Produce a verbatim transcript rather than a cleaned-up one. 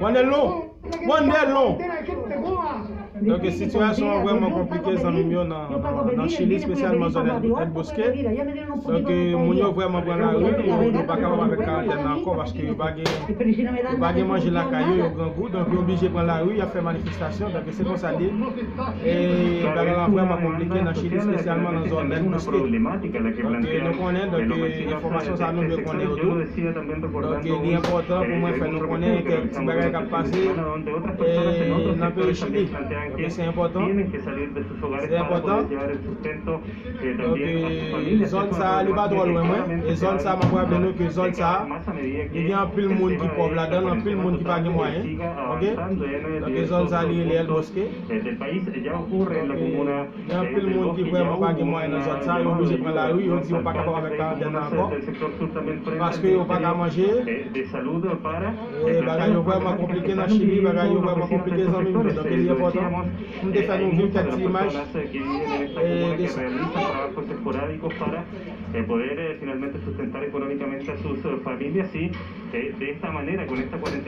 Wanderlon, Wanderlon. Donk sitiyasyon an vrèman konplike, zanmi m yo, nan, nan, nan Chili, espesyalman zòn El, El Bosque. Donk moun yo vrèman pran lari, yo, yo pa kapab avèk karantèn nan ankò, paske yo pa gen, yo pa gen manje lakay yo, yo grangou, donk yo oblije pran lari, y ap fè manifestasyon. Donk se konsa l ye. E bagay la vrèman konplike nan Chili, espesyalman nan zòn El Bosque. Donk nou konnen, donk enfòmasyon sa nou dwe konnen yo tou. Donk li enpòtan pou mwen fè nou konnen kèk ti bagay k ap pase, e, nan peyi Chili. Donk se enpòtan. Se enpòtan. Donk zòn sa a, li pa twò lwen mwen. E zòn sa a, m ap raple nou ke zòn sa a, li gen anpil moun ki pòv ladan l, anpil moun ki pa gen mwayen. Oke? Donk zòn sa a, li rele El Bosque. Donk gen anpil moun ki vrèman pa gen mwayen nan zòn sa, yo oblije pran lari, yo di yo pa kapab avèk karantèn nan ankò, paske yo pa ka manje. E bagay yo vrèman konplike nan Chili, bagay yo vrèman konplike, zanmi m yo. Donk li enpòtan pou m te fè nou viv kèk ti imaj, e, de sa. Eh, poder eh, finalmente sustentar económicamente a sus eh, familias y eh, de esta manera, con esta cuarentena.